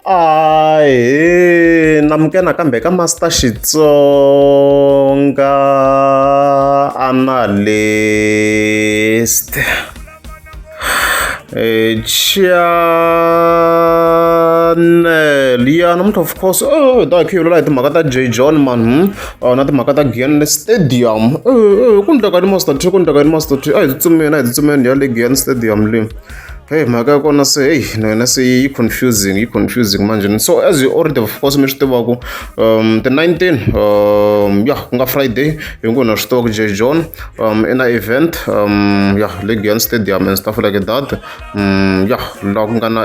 Ahee namukela nakambe ka Master Xitsonga Analyst channel ya namuntlha of course oh da hi hi timhaka ta J John man na timhaka ta Giyani Stadium ku endleka yini Master T ku endleka yini Master T a hi tsutsumeni a hi tsutsumeni ya le Giyani Stadium le. Hey mhaka ya kona se hey na yona se yi confusing yi confusing manje so as you already of course mi swi tivaku the 19 ya ku nga Friday hinkwenu na swi tiva ku J John i na event ya le Giyani Stadium and stuff like that ya laha ku nga na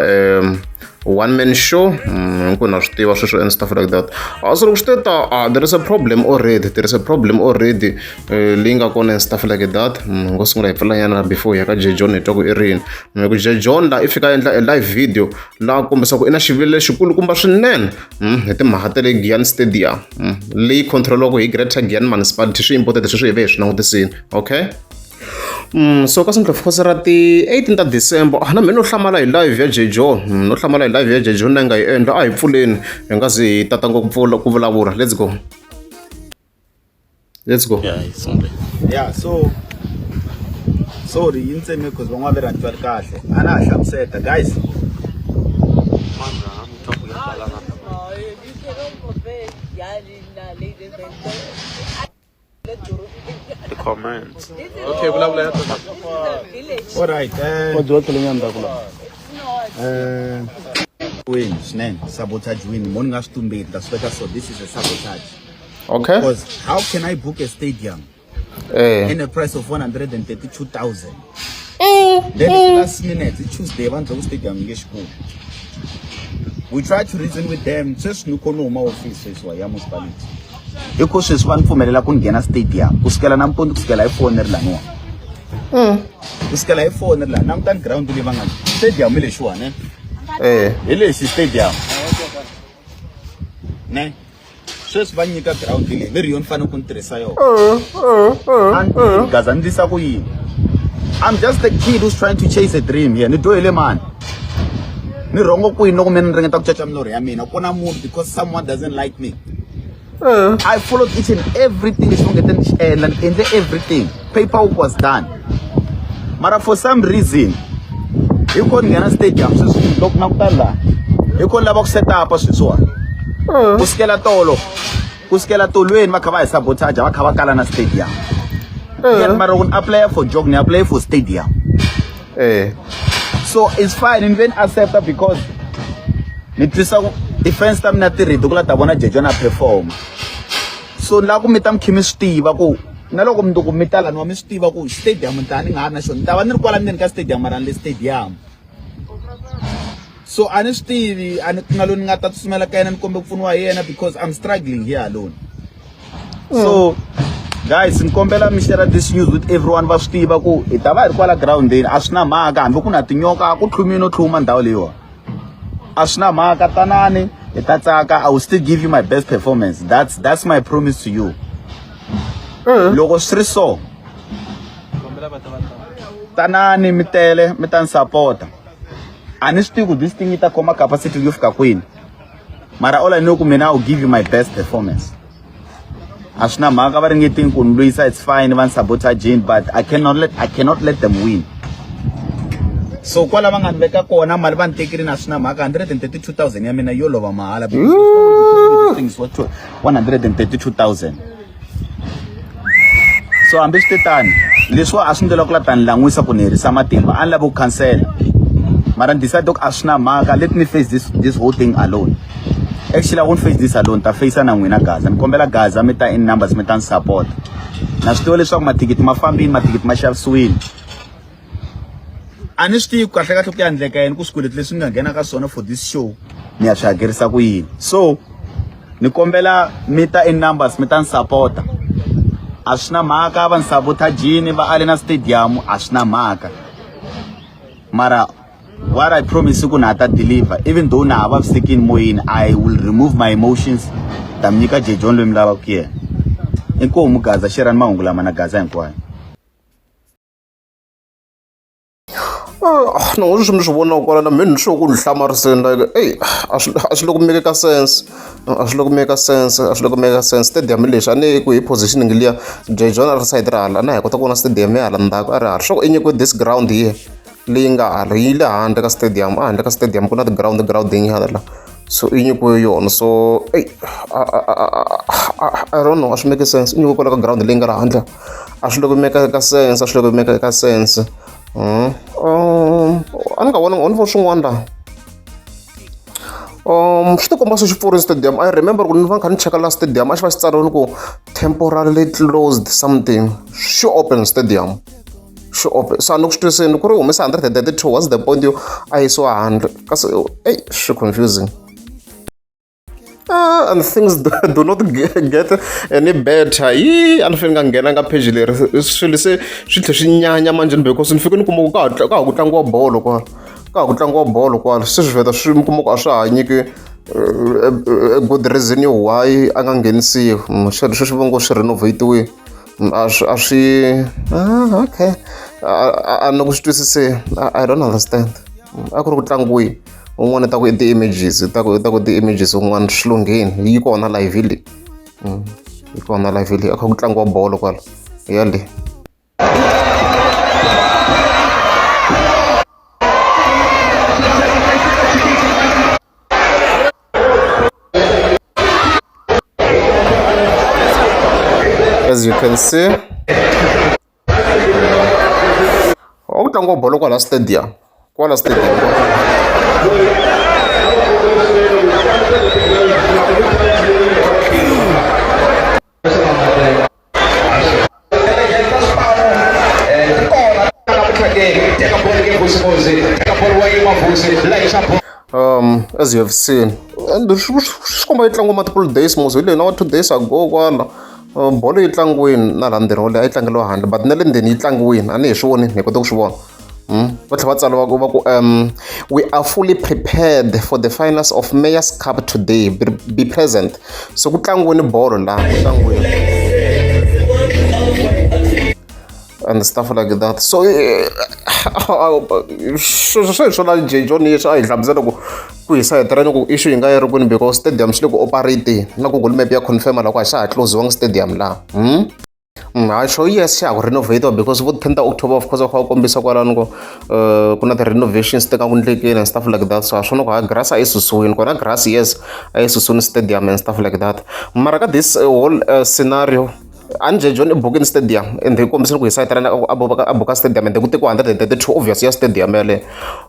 one man show hinkwenu na swi tiva sweswo and stuff like that so loko swi te ta there is a problem already there is a problem already leyi nga kona and stuff like that hi ngo sungula hi pfulanyana before hi ya ka J John hi twa ku i rini hi ku J John laha i fika a endla a live video laha kombisa ku i na xivilelo lexikulukumba swinene hi timhaka ta le Giyani Stadium leyi control-iwaka hi Greater Giyani Municipality swi important sweswo hi ve hi swi langutisini okay so ka Sandlhofu Khosi ra ti 18 ta December na mina no hlamala hi live ya J John no hlamala hi live ya J John leyi nga yi endla a hi pfuleni hi nga zi hi tata ngopfu pfula ku vulavula let's go let's go Yeah, hi sungule. Yeah, so sorry yi ntseme because van'wana va ri a ni twali kahle a na ha hlamuseta guys. Ti-comments. Okay, vulavula ya tona. All right, Wa tlhela nyana ndzhaku la. Win swinene sabotage win mo ni nga swi tumbeti ta swi veka so this is a sabotage. Okay. Because how can I book a stadium Eh. in a price of 132,000? Then last minute, Tuesday, va ndzi stadium nge xikulu. We try to reason with them. Sweswi ni kona huma office sweswi ya municipality. Hi ku sweswi va ni pfumelela ku nghena stadium ku sukela nampundzu ku sukela hi 4 ni ri laniwa. Ku sukela hi 4 ni ri lani langutani ground leyi va nga stadium hi lexiwani. Eh. Hi lexi stadium. Ne? Sweswi va nyika ground leyi ni ri yo ni fanele ku ni tirhisa yona. Gaza ni ndlisa ku yini? I'm just a kid who's trying to chase a dream here. Ni dyohile mani. Ni rhongo kwini loko mina ni ringeta ku caca milorho ya mina? Ku na munhu because someone doesn't like me. I followed each and everything lexi va nge te ni xi endla, ni endle everything. Paperwork was done. Mara for some reason hi ko ni nghena stadium sweswi loko na ku ta laha hi ko ni lava ku set up sweswiwani. Ku sukela tolo ku sukela tolweni va kha va hi sabotage va kha va kala na stadium. Yet mara loko ni apply for job ni apply for stadium. Eh. So it's fine ni ve ni accepta because ni twisa ku ti-fans ta mina ti ready ku la ta vona Jejo na perform. So ni lava ku mi ta mi kha mi swi tiva ku na loko mundzuku mi ta laniwa mi swi tiva ku stadium ni ta ni nga ha ri na xona ni ta va ni ri kwala ndzeni ka stadium mara ni le stadium. So a ni swi tivi a ni ku na loyi ni nga ta tsutsumela ka yena ni kombe ku pfuniwa hi yena because I'm struggling here alone. So guys ni kombela mi share this news with everyone va swi tiva ku hi ta va hi ri kwala groundini a swi na mhaka hambi ku na tinyoka ku tlhumile no tlhuma ndhawu leyiwa a swi na mhaka tanani hi ta tsaka I will still give you my best performance that's my promise to you. Loko swi ri so tanani mi tele mi ta ni sapota a ni swi tivi ku this thing yi ta khoma capacity yo fika kwini mara all I know ku mina I will give you my best performance. A swi na mhaka va ringetini ku ni lwisa it's fine va ni sabotagini but I cannot let them win. So kwala va nga ni veka kona mali va ni tekerile a swi na mhaka 132,000 ya mina yo lova mahala because this thing is worth 132,000. So hambi swi te tani leswiwa a swi ndlela ku la ta ni lan'wisa ku ni herisa matimba a ni lava ku khansela mara ni decide ku a swi na mhaka let me face this whole thing alone. Actually I won't face this alone ta face na n'wina Gaza ni kombela Gaza mi ta in numbers mi ta ni support. Na swi tiva leswaku mathikithi ma fambini mathikithi ma xavisiwile. A ni swi tivi kahle kahle ku ya endleka yini ku swikweleti leswi ni nga nghena ka swona for this show ni ya swi hakerisa ku yini. So ni kombela mi ta in numbers mi ta ni sapota. A swi na mhaka va ni sabotagini va ale na stadium a swi na mhaka. Mara what I promise ku na ta deliver even though na ha vavisekini moyeni I will remove my emotions ta mi nyika J John loyi mi lavaka yena. Inkomu Gaza xerani mahungu lama na Gaza hinkwayo. No sweswi mi swi vonaka kwala na mina ni swo ku ni hlamariseni like eyi a swi le ku make ka sense, a swi le ku make sense, a swi le ku make sense. Stadium lexi a ni ku hi positioning liya Jay John a ri side ra hala, a na hi kota ku vona stadium ya hala ndzhaku a ri hala swa ku i nyikiwe this ground here leyi nga hala yi le handle ka stadium. A handle ka stadium ku na ti-ground grounding hala la, so i nyikiwe yona. So eyi, I don't know, a swi make sense. I nyikiwe kwala ka ground leyi nga la handle, a swi le ku make ka sense, a swi le ku make ka sense. A ni nga vona ni vona swin'wana laha. Swi tikomba swi xi pfurile stadium. I remember ku ni va ni kha ni cheka la stadium a xi va xi tsariwile ku temporarily closed something. Xi open stadium, xi open, so a ni ku swi twisiseni ku ri humesa 132. What's the point yo a yisiwa handle kasi? Ey, swi confusing. Ah, and things do not get any better. Yi a ni fanele nga nghena ka page leri, swilo se swi tlhe swi nyanya manjheni because ni fike ni kuma ku ka ha ku tlangiwa bolo kwala, ka ha ku tlangiwa bolo kwala. Se swi vheta swi mi kuma ku a swa ha nyiki a good reason yo why a nga nghenisiwi. Sweswi va ngo swi renovatiwile, a swi ah, okay, a ni ku swi twisiseni. I don't understand. A ku ri ku tlangiwini, un'wana ta ku i ti-images, ta ku ti-images, un'wana swi lungheni. Yi kona live leyi, yi kona live leyi, a kha ku tlangiwa bolo kwala ya le. As you can see, a ku tlangiwa bolo kwala stadium, kwala stadium. As you have seen, and swi komba yi tlangiwa multiple days mos hi leyi na wa 2 days ago kwala. Bolo yi tlangiwini na laha ndzeni wole a yi tlangeliwa handle, but na le ndzeni yi tlangiwini, a ni hi swi voni, hi kota ku swi vona. Va tlhela va tsala va ku we are fully prepared for the finals of Mayor's Cup today, be present. So ku tlangiwini bolo laha, ku tlangiwini and stuff like that. So sweswo hi swona J John leswi a hi hlamusela ku hi sayiti ku issue yi nga yi ri kwini because stadium xi le ku operate na Google Map ya confirm loko a xa ha close-iwangi stadium laha. Hayi sure, yes, xa ha ku renovate because vo 10 ta October, of course, va kha va kombisa kwalano ku ku na ti-renovations ti nga ku ndlekeni and stuff like that. So a swona ku ha grass a yi susiwini kona, grass, yes, a yi susiwini stadium and stuff like that. Mara ka this whole scenario, a ni John i bukini stadium and hi kombisile ku hi sayiti ra a buka stadium and ku tekiwa 132, obvious ya stadium yaleyo.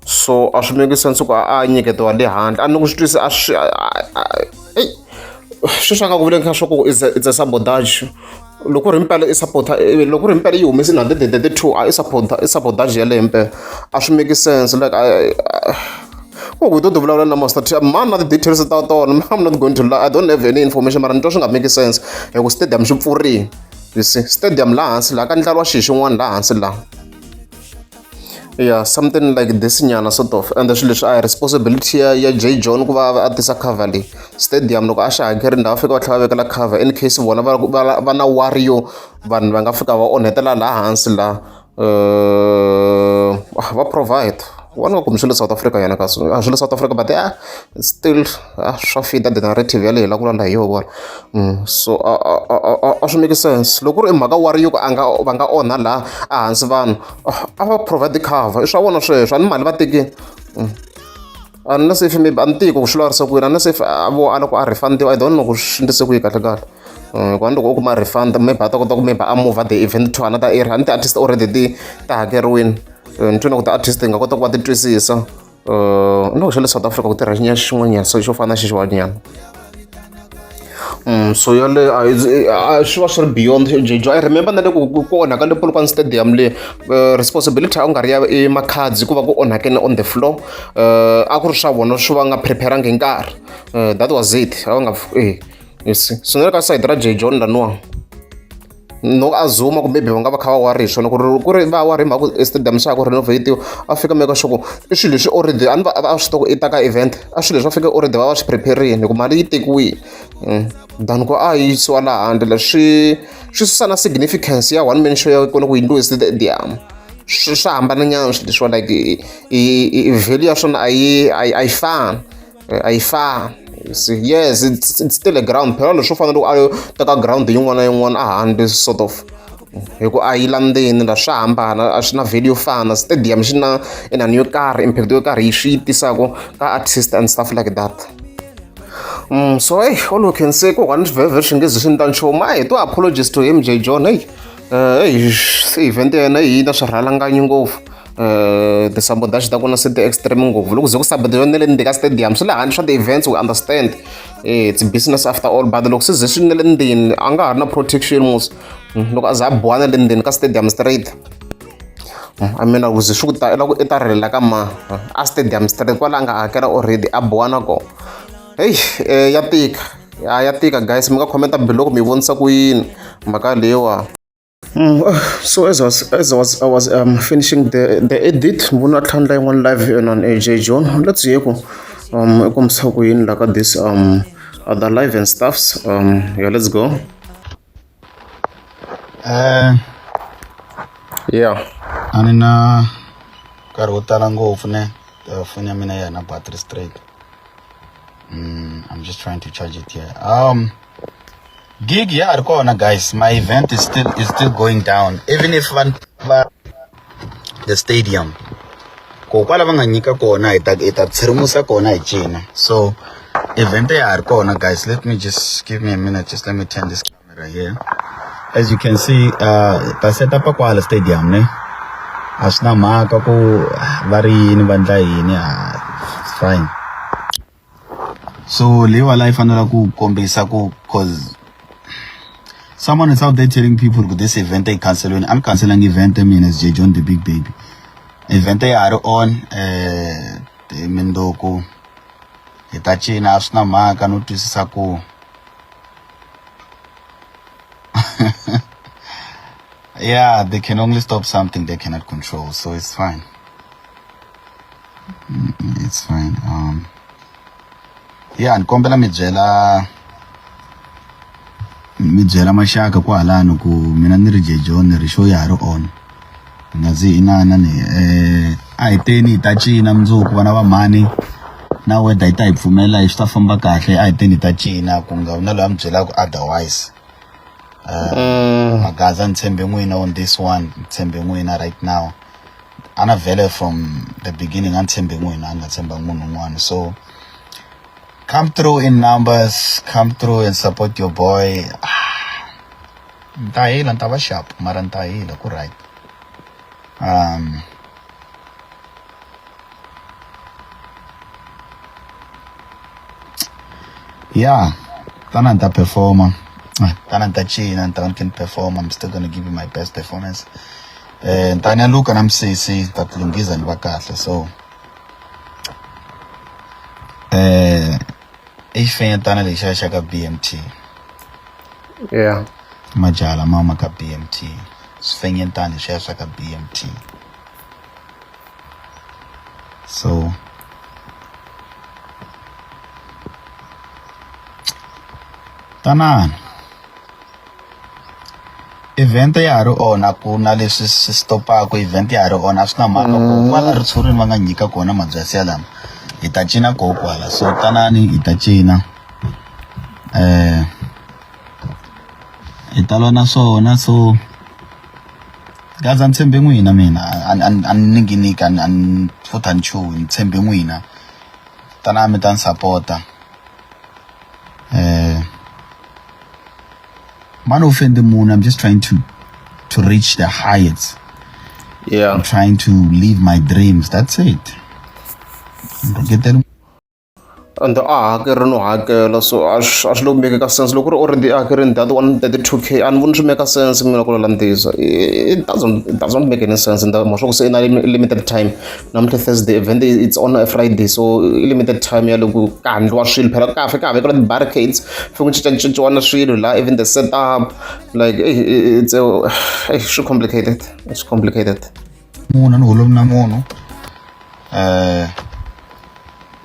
So a swi make sense ku a nyiketiwa le handle, a ni ku swi twisi a swi eyi sweswi a nga ku vuleni kha swa ku it's a sabotage. Loko ri mpela i support, loko ri mpela yi humesile 132, a i support, i sabotage yaleyo mpela, a swi make sense. Like ku hi to ti vulavula na Master T mani na ti-details ta tona. I'm not going to lie, I don't have any information, mara ni twa swi nga make sense hi ku stadium xi pfurile. You see stadium laha hansi laha ka ndlariwa xilo xin'wana laha hansi laha, yeah, something like this nyana sort of. And swilo leswi a hi responsibility ya J John ku va a tisa cover leyi. Stadium loko a xa hakeri ndhawu, fika va tlhela va vekela cover in case vona va na worry yo vanhu va nga fika va onhetela laha hansi laha. Va provide vona nga kumbe swi le South Africa yena, kasi a swi le South Africa, but yeah, still swa fita the narrative yaleyo hi lava ku vulavula hi yona. So a swi make sense loko ku ri i mhaka worry yo ku a nga va nga onha laha a hansi vanhu, a va provide cover, i swa vona sweswo, a ni mali va tekini. Unless if maybe a ni tivi ku swi lavarisa ku yini, unless if a vo a loko a refundiwa, I don't know ku swi endlise ku yini kahle kahle. Hikuva ni loko u kuma refund, maybe a ta kota ku maybe a move the event to another area. A ni ti-artist already ti ta hakeriwini, ni twi na ku ti-artist ti nga kota ku va ti twisisa no xa le South Africa ku tirha xin'wanyana, so xo fana na xexiwanyana. So yaleyo a swi va swi ri beyond Jejo. I remember na le ku onhaka le Polokwane Stadium le, responsibility a ku nga ri ya i Makhadzi ku va ku onhakeni on the floor, a ku ri swa vona swi va nga preparangi hi nkarhi. That was it, a va nga eh, you see. So na le ka side ra J John laniwa no azuma ku maybe va nga va kha va worry hi swona, ku ri va worry hi mhaka ku stadium xa ha ku renovatiwa, a fika make sure ku i swilo leswi already a ni va a swi tiva ku i ta ka event, a swilo leswi va fike already va va swi preparini hi ku mali yi tekiwile than ku a yisiwa laha handle. Swi susa na significance ya one man show ya kona ku yindliwe stadium. Swi hambana nyana swilo leswiwa, like i value ya swona a yi fani, a yi fani. Yes, it's still a ground phela. Leswo fana loko a yo teka ground yin'wana na yin'wana a handle, sort of, hi ku a yi landzeni la, swa hambana, a swi na value yo fana. Stadium xi na inani yo karhi, impact yo karhi yi swi yi tisaka ka artist and stuff like that. So hey, all we can say, kokwana, swi swi nge zi swi ni ta nchumu. A hi to apologies to him, J John. Hey, hey, se event ya yena yi na swirhalanganyi ngopfu. Ti-sabotage ta kona se ti-extreme ngopfu. Loko ze ku sabotage na le ndzeni ka stadium, swi le handle swa ti-events, we understand, it's business after all, but loko se ze swi na le ndzeni, a nga ha ri na protection mos. Loko a za a boha na le ndzeni ka stadium straight, I mean, ku ze swi ku ta i lava ku i ta rilela ka ma a stadium straight kwala a nga hakela already, a boha na kona. Heyi, ya tika, ya tika. Guys, mi nga commenta below ku mi vonisa ku yini mhaka leyiwa. So as I was finishing the edit, vona tlhandla yin'wana live on AJ John. Let's hear ku i kombisa ku yini la ka this other live and stuffs. Yeah, let's go. A ni na nkarhi wo tala ngopfu ne, foni ya mina ya na battery straight. I'm just trying to charge it here. Gig ya ha ri kona, guys. My event is still going down even if van va the stadium ko kwala va nga nyika kona, hi ta tshirimusa kona hi cina. So event ya ha ri kona, guys. Let me just give me a minute, just let me turn this camera here. As you can see, ta set up kwala stadium ne, a swi na mhaka ku va ri yini, va ndla yini. Ah, it's fine. So leyiwa la yi fanele ku kombisa ku, cause someone is out there telling people ku this event yi canceliweni. A ni cancelangi event mina as J John the Big Baby. Event ya ha ri on. Mindzuku hi ta cina, a swi na mhaka no twisisa ku yeah, they can only stop something they cannot control, so it's fine. It's fine. Yeah, ni kombela mi byela maxaka kwahalano ku mina ni ri J John, ni ri show ya ha ri on, hi nga zi inana ni a hi teni hi ta cina mundzuku, vana va mhani, na weather yi ta hi pfumela, hi swi ta famba kahle. A hi teni hi ta cina, ku nga vi na loyi a mi byelaka otherwise. Magaza, ni tshembe n'wina on this one, ni tshembe n'wina right now. Ana vhele from the beginning a ni tshembe n'wina, a ni nga tshembangi munhu un'wana. So come through in numbers, come through and support your boy. Ah, ni ta hila, ni ta va sharp, mara ni ta hila ku right. Yeah, tana ni ta performa. Ah, tana ni ta cina, ni ta va ni kha ni performa. I'm still gonna give you my best performance. Ni ta ni ya luka na misisi, ni ta ti lunghiza ni va kahle. So i xifenyetana lexiya xa ka BMT. Majaha lama ma ka BMT, swifenyetani leswiya swa ka BMT. So tanani, event ya ha ri on, a ku na leswi swi stopaku. Event ya ha ri on, a swi na mhaka ku kwala ritshurini va nga nyika kona mabyasi ya lama, hi ta cina koho kwala. So tanani hi ta cina, hi ta lwa na swona. So gaza, ni tshembe n'wina mina, a ni ninginiki, a ni futhi a ni chuhi, ni tshembe n'wina. Tanani mi ta ni sapota. Man offend the moon. I'm just trying to reach the heights. I'm trying to live my dreams, that's it. Rhuketela. And a hakeri no hakela, so a swi lo make ka sense loko ku ri already a hakerini that 132K. A ni voni swi make sense mina ku landzisa. It doesn't make any sense. And maswa ku se i na limited time. Namuntlha Thursday, event it's on a Friday, so i limited time ya loko ka ha ndliwa swilo phela, ka fika ha vekela ti-barricades, fika ku cincacinciwa na swilo la, even the setup, like it's a, swi complicated, it's complicated. Munhu a ni holovi na munhu.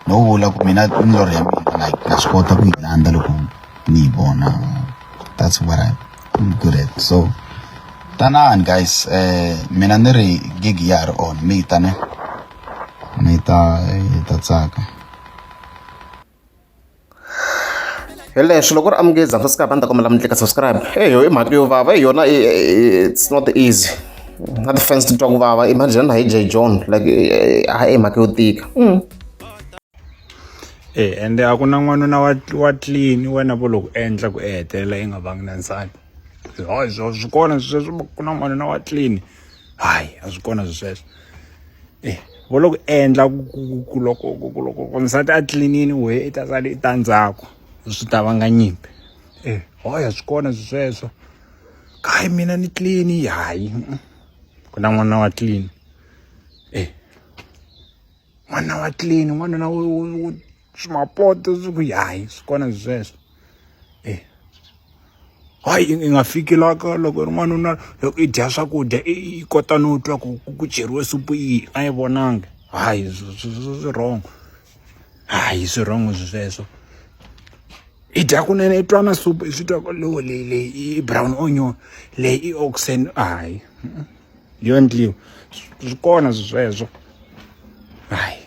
No vula ku mina milorho ya mina, like, na swi kota ku yi landza loko ni yi vona. That's what I'm good at. So Tanani guys mina ni ri gig ya ha ri on mi ta ne mi ta hi ta tsaka. Hi leswo loko ri amukeza subscribe a ni ta kombela mi tlika subscribe. Eyo i mhaka yo vava yona it's not easy. Na ti-fans ti twa ku vava imagine na hi J John like a i mhaka yo tika. E ende a ku na n'wanuna wa wa clean wena vo loko endla ku hetelela i nga vangi na nsati hayi swi kona sweswo ku na n'wanuna wa clean hayi a swi kona sweswo e vo loko endla ku loko ku loko ku nsati a cleanini we i ta sala i ta ndzhaku swi ta vanga nyimpi e hayi a swi kona sweswo kayi mina ni clean hayi ku na n'wana wa clean e n'wana wa clean n'wanuna wo swimapoto swi ku hayi swi kona sweswo e hayi i nga fiki la ka loko i ri n'wanuna loko i dya swakudya i kota no twa ku ku cheriwe supu yihi a yi vonanga hayi swi wrong hayi swi wrong sweswo i dya kunene i twa na supu i swi twa ku lowu leyi leyi i brown onion leyi i oxen hayi yo endliwa swi kona sweswo hayi.